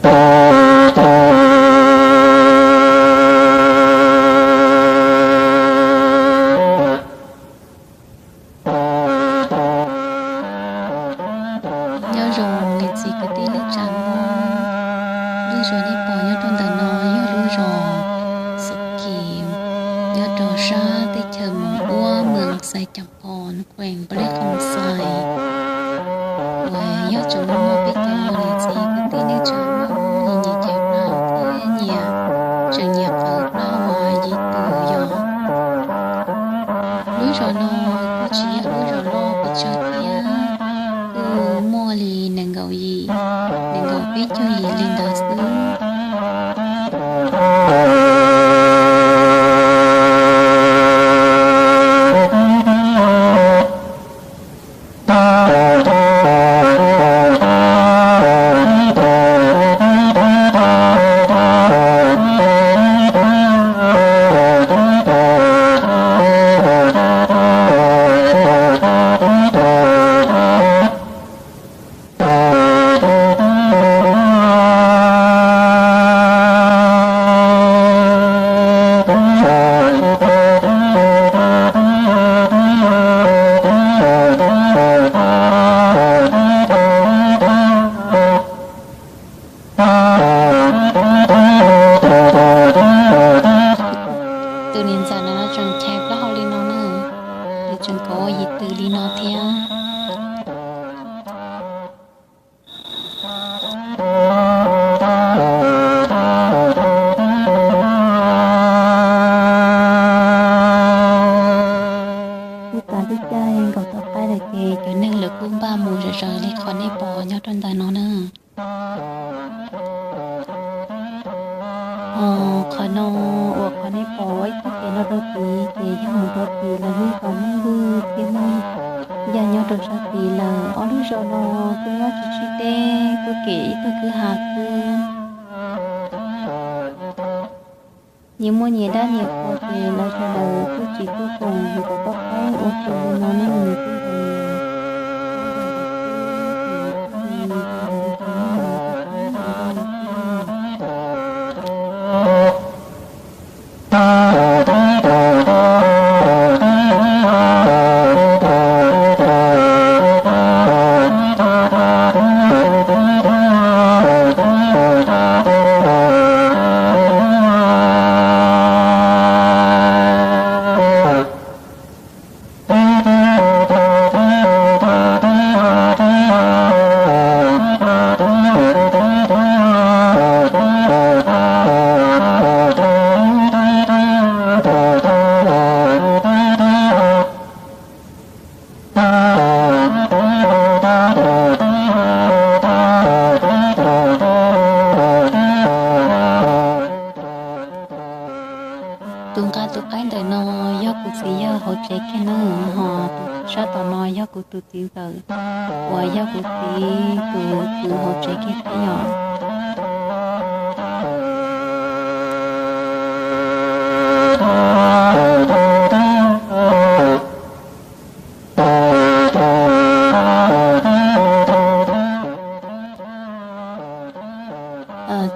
Nyob zoo niam txiv kwv tij neej tsa Hmoob, lub zos nej pom nyob rau ntawm no yog lub zos Xub Kis, nyob rau sab teb chaws Moos Uab, moos Xais Cas Phos, khuees Npab Lej Khoos Xais. Uas yog tseem muaj peb cov niam txiv kwv tij neej tsa Hmoob nyias nyias cov plab thiab nyias tseem nyias qhov plab uas yim tus yog. Lub zos no kuj tsis yog lub zos loj pes tsawg thiab, kuj muaj li nees nkaum yim, nees nkaum peb caug yim li ntawd xwb. Tus niam ntxawm no tseem chais plaub hau li no na, nws tseem kov yim twm li no thiab. Ib tag lub caij nkaum tom qab lawm ces cov neeg lawv kuj npaj mus zom zaws li qhov nej pom nyob rau ntawm no na. Qhov no uas qhov nej pom ib txoj kev no rau tid ces yog mus rau tim lawv lub zos Hmoob Vwj thiab Hmoob Yaj nyob rau sab tid lawm. Ob lub zos no kuj nyob tsis sib teb, kuj kem ib tug kwj ha xwb. Nyias muaj nyias dab nyias qhua ces lawv sawv daws kuj tsis tuaj koom nkaum toj qaib ua ke li no ne nws kuj ntawd. Tus nqa tus qaib ntawm no yog kuv txiv yawg hauv tsev kiag na, ho tus sab tom no yog kuv tus txiv ntxawm uas yog kuv txiv tus kwv hauv tsev kiag thiab yom.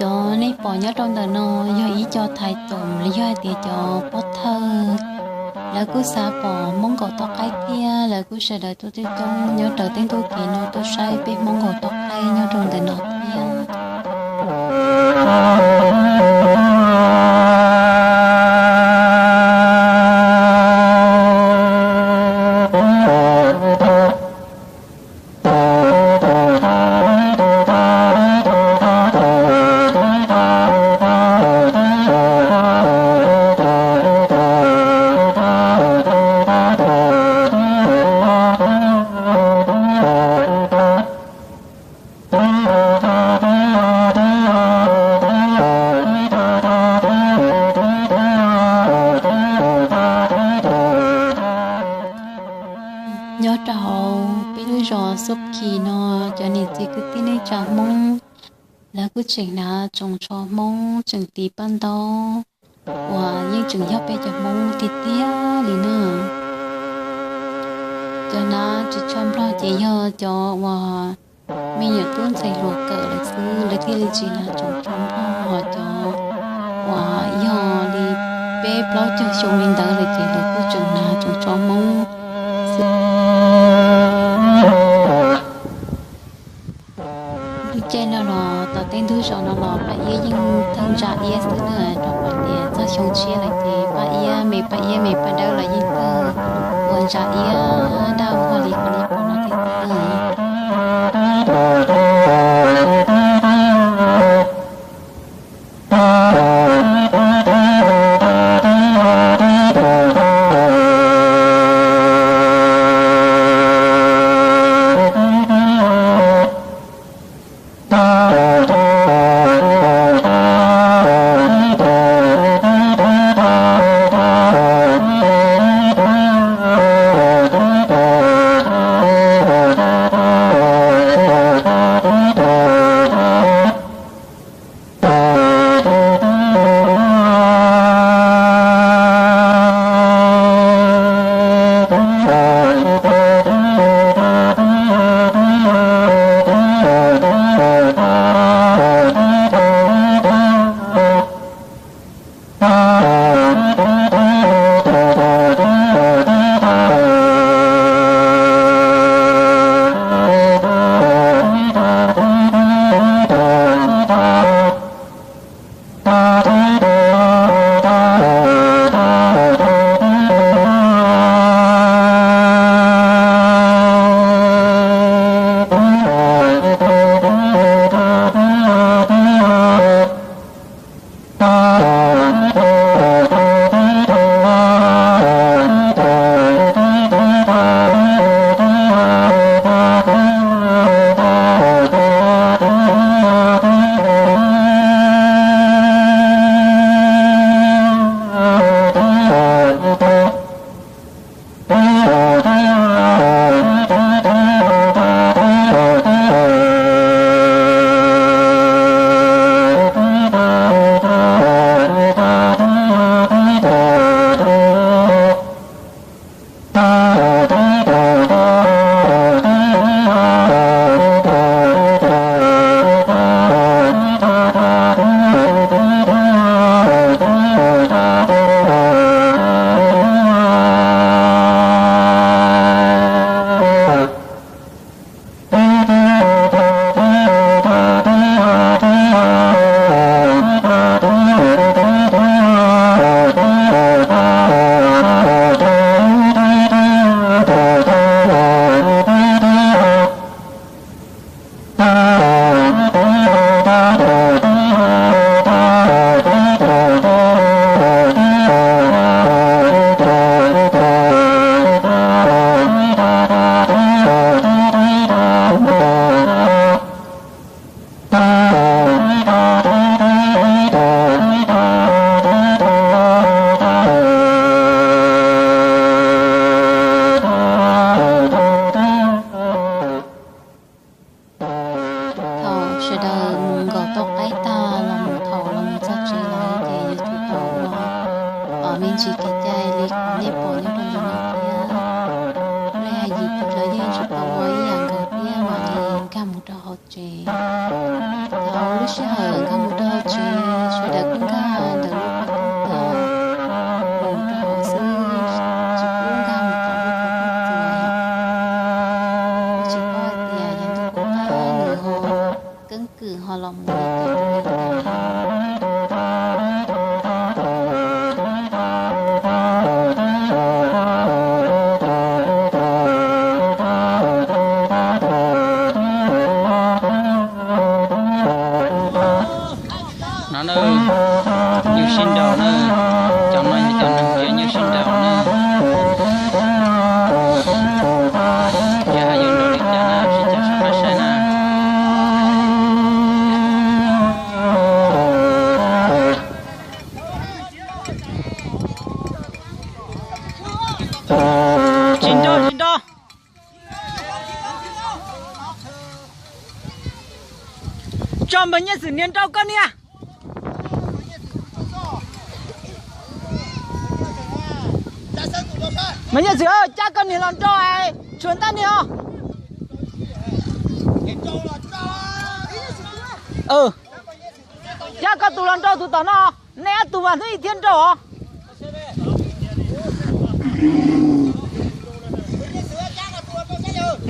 Cov nej pom nyob rau ntawm no yog ib co thais toom los yog hais tias cov pob thawj. Lawv kuj xav pom Hmoob nkaum toj qaib thiab lawv kuj sawv daws tuaj coob coob nyob raws tej ntuj kev no tuaj saib peb Hmoob nkaum toj qaib nyob rau ntawm no thiab. Nyob rau hauv peb lub zos Xub Kis no, cov niam txiv kwv tij neej tsa Hmoob, lawv kuj tseem hnav tsoos tsho Hmoob, tseem tiv paj ntaub uas yeej tseem yog peb cov Hmoob tiag tiag li na. Cov hnav ris tsho Nplog ces yog cov uas me nyuam tub ntxhais hluas kawm lawm xwb, lawv thiaj li tsis hnav tsoos tsau nplog. Cov uas yog li peb plaub caug xyoo li ntawd lawm ces lawv kuj tseem hnav tsoos tsau Hmoob xwb. Lub caij no los tom tej ntug zos no los Paj Iab yeej thawj ntsa iab xwb na, rau qhov tias txog xyoo tshiab lawm ces Paj Iab me Paj Iab me Paj Dawb los yeej thawj ua ntsa iab daj ua li qhov nej pom no thiab xwb na. Thaum sawv daws mus nkaum tau qaib tag los mus thaum los mus txog tsev lawm ces yuav tsum tau ua me ntsis kev cai li qhov nej pom nyob rau ntawm no thiab. Lej hais yim tus lawv yeej yuav tsum tau ua ib yam nkaus thiab mam li nkag mus rau hauv tsev. Thaum lub sij hawm nkag mus rau hauv tsev, sawv daws kuj nkag ntawm lub qhov rooj tag mus rau hauv xwb, tsis pub nkag mus tom lub qhov rooj txuas. Kuj tsis paub hais tias yog ntuj qub qab nws ho keeb kwm ho los mus li cas rau li cas. No na, nyuj sib nraus na, cov no yog cov neeg tsev nyuj sib nraus na. Yog hais yuav nraus li cas na, sib cav sib qab saib na. Tsis nraus, tsis nraus. Tso Npawg Nyiaj Xwm niag nrauj koj niag. Npawg Nyiaj Xwm, cab koj niag los nrauj, tshuav ntaj niag os. Cab koj tus los nrau tus tom no. Nej ob tug mas hnub ib thiab nrau os.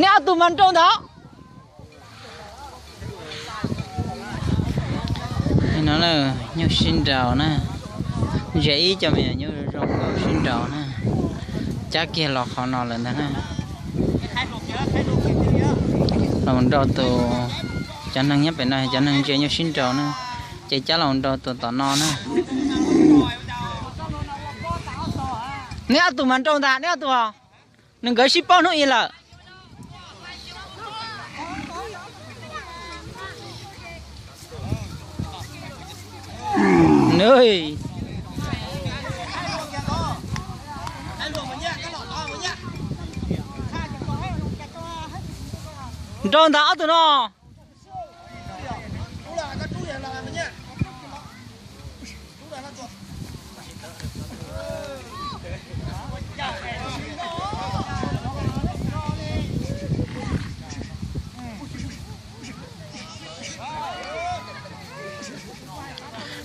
Nej ob tug mas nrau ntag. No nyuj sib nraus na, ze ib co me nyuam nyuj zoo nkauj sib nraus na, cab kiag los qhov no lawm ntag na. Los nrau tus, cov neeg nyob pem no cov neeg ntsia nyuj sib nraus na, ces cab los nrau tus tom no na. Neb ob tug mas nrau ntag, neb ob tug os. Nws nkawd sib paub hnub ib lawm. Nrau ntag ob tug no.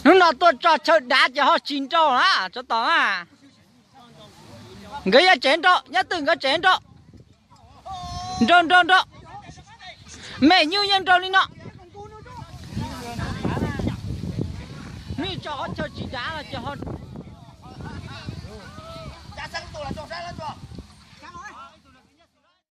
Hnub no tuaj tso chaw dav ces ho tsis nrau na, tsov tom na. Nkawd yog tsev nrau, nyob twg nkawd tsev nrau. Nrau nrau nrau. Me nyuj yeej nrau li no. Hnub tso qhov chaw tsis dav los ces ho